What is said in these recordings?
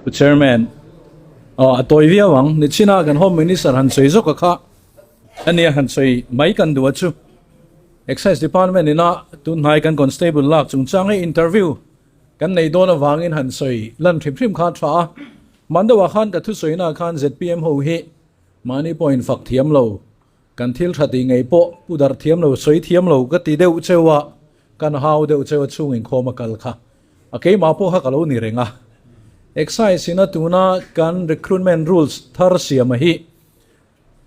Pu Chairman, aw a tawi viau ang, nichina kan Home Minister han sawi zawk a kha ania han sawi mai kan duh a chu. Excise Department ina tunhnai kan Constable lak chungchang hi interview kan nei dawn avangin han sawi lan hrim hrim kha a tha a. Mandauah khan ka thusawina khan zpm ho hi mahni pawhin fak thiam lo, kan thil tha tih ngei pawh pu darh thiam lo, sawi thiam lo ka ti deuh cheu a, kan hau deuh cheu a chhung inkhawm a kal kha. A keimah pawh kha ka lo ni reng a. Excise ina tuna kan recruitment rules thar siama hi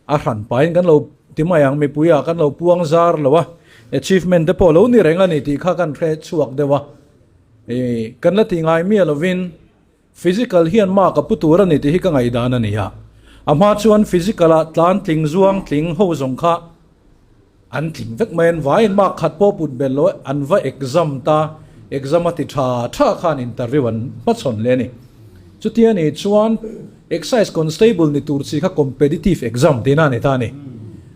a hran pahin kan lo ti mai ang, mipuiah kan lo puang zar lo a, achievement te pawh lo ni reng a ni tih kha kan hre chhuak deuh a. Kan la ti ngai miah lovin physical hian mark a pu tur a ni tih hi ka ngaihdan a ni a. A hma chuan physical ah tlan tling zuang tling ho zawng kha an tling vek mai an vaiin mark khat pawh put belh lo an va exam ta, exam a ti tha tha khan interview an hmachhawn leh a ni. Chutia ni chuan Excise Constable ni tur chi kha competitive exam tihna a ni ta a ni.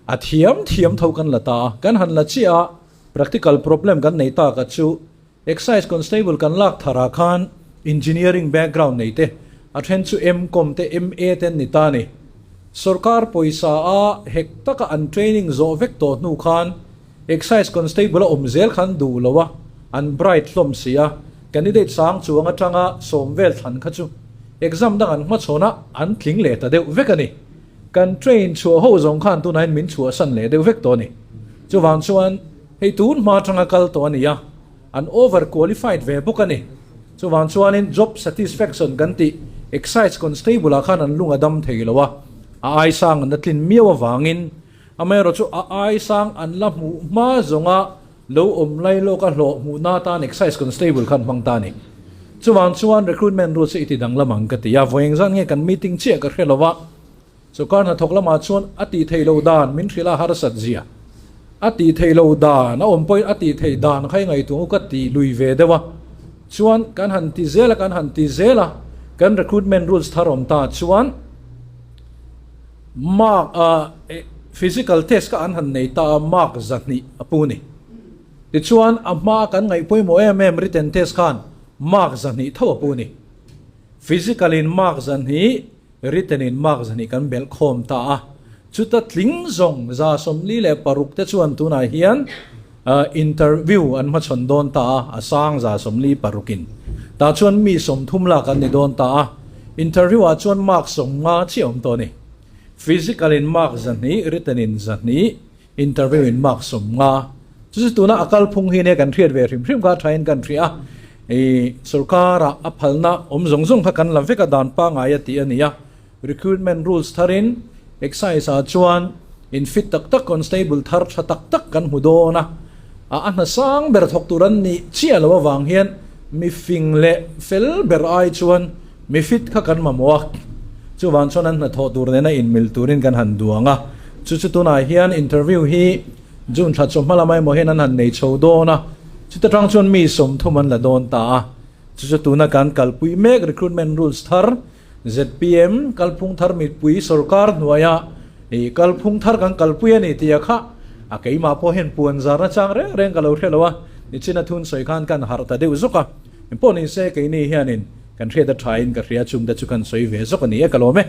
A thiam thiam tho kan la ta a, kan han la chiah a, practical problem kan nei tak a chu Excise Constable kan lak tharah khan engineering background nei te, a then chu M.Com te MA te an ni ta a ni. Sorkar pawisa a hek taka an training zawh vek tawh hnu khan Excise Constable a awm zel khan duh lo a, an bright hlawm si a, candidate sang chuang atanga sawm vel thlan kha chu exam dang an hmachhawn a, an tling leh ta deuh vek a ni. Kan train chhuah ho zawng khan tunah hian min chhuahsan leh deuh vek tawh a ni. Chuvang chuan hei tun hma atanga kal tawh a ni a, an over qualified ve bawk a ni. Chuvang chuanin job satisfaction kan tih Excise Constable ah khan an lung a dam thei lo a, a ai sang an la tlin miau avangin Amaherawh chu a ai sang an la hmuh hma zawnga lo awm lai lawka hlawh hmuhna atan Excise Constable khan hmang ta a ni. Chuvang chuan recruitment rules hi i ti danglam ang ka ti a, vawi engzat nge kan meeting chiah ka hre lo a, sawrkar hnathawk lamah chuan a tih theih loh dan min hrilh a harsat zia, a tih theih loh dan a awm pawhin a tih theih dan kha i ngaihtuah u ka ti lui ve deuh a, chuan kan han ti zel a kan han ti zel a, kan recruitment rules thar awm ta chuan, Mark a physical test kha an han nei ta a, mark 200 a pu ni. Tichuan a hma kan ngaih pawimawh em em written test khan mark 200 tho a pu ni. Physical in mark 200, written in mark 200 kan belh khawm ta a. Chuta tling zawng 46 te chuan tunah hian interview an hmachhawn dawn ta a, a sang 46 in. Tah chuan mi 30 lak an ni dawn ta a, interview ah chuan mark 50 chiah awm tawh a ni. Physical in mark 200, written in 200, interview in mark 50. Chu chu tuna a kalphung hi nia kan hriat ve hrim hrim kha a thain kan hria a, i sorkar ah a phalna awm zawng zawng kha kan la vek a dan pangngai a tih a ni a. Recruitment rules tharin Excise ah chuan in fit tak tak constable thar tha tak tak kan hmu dawn a, a hna sang ber thawk tur an nih chiah loh avang hian mi fing leh fel ber ai chuan mi fit kha kan mamawh a, chuvang chuan an hnathawh tur nena inmil turin kan han duang a, chu chu tunah hian interview hi June thla chawhma lamah emaw hian an han nei chho dawn a, chuta tang chuan mi 30 an la dawn ta a, chu chu tuna kan kalpui mek recruitment rules thar Zpm kalphung thar mipui sorkar hnuaia i kalphung thar kan kalpui a ni tih a kha a keimah pawh hian puan zarna chang reng reng ka lo hre lo a, nichina thun sawi khan kan harh ta deuh zawk a, engpawh ni se keini hianin kan hriat a thain ka hria chungte chu kan sawi ve zawk a ni e ka lawm e.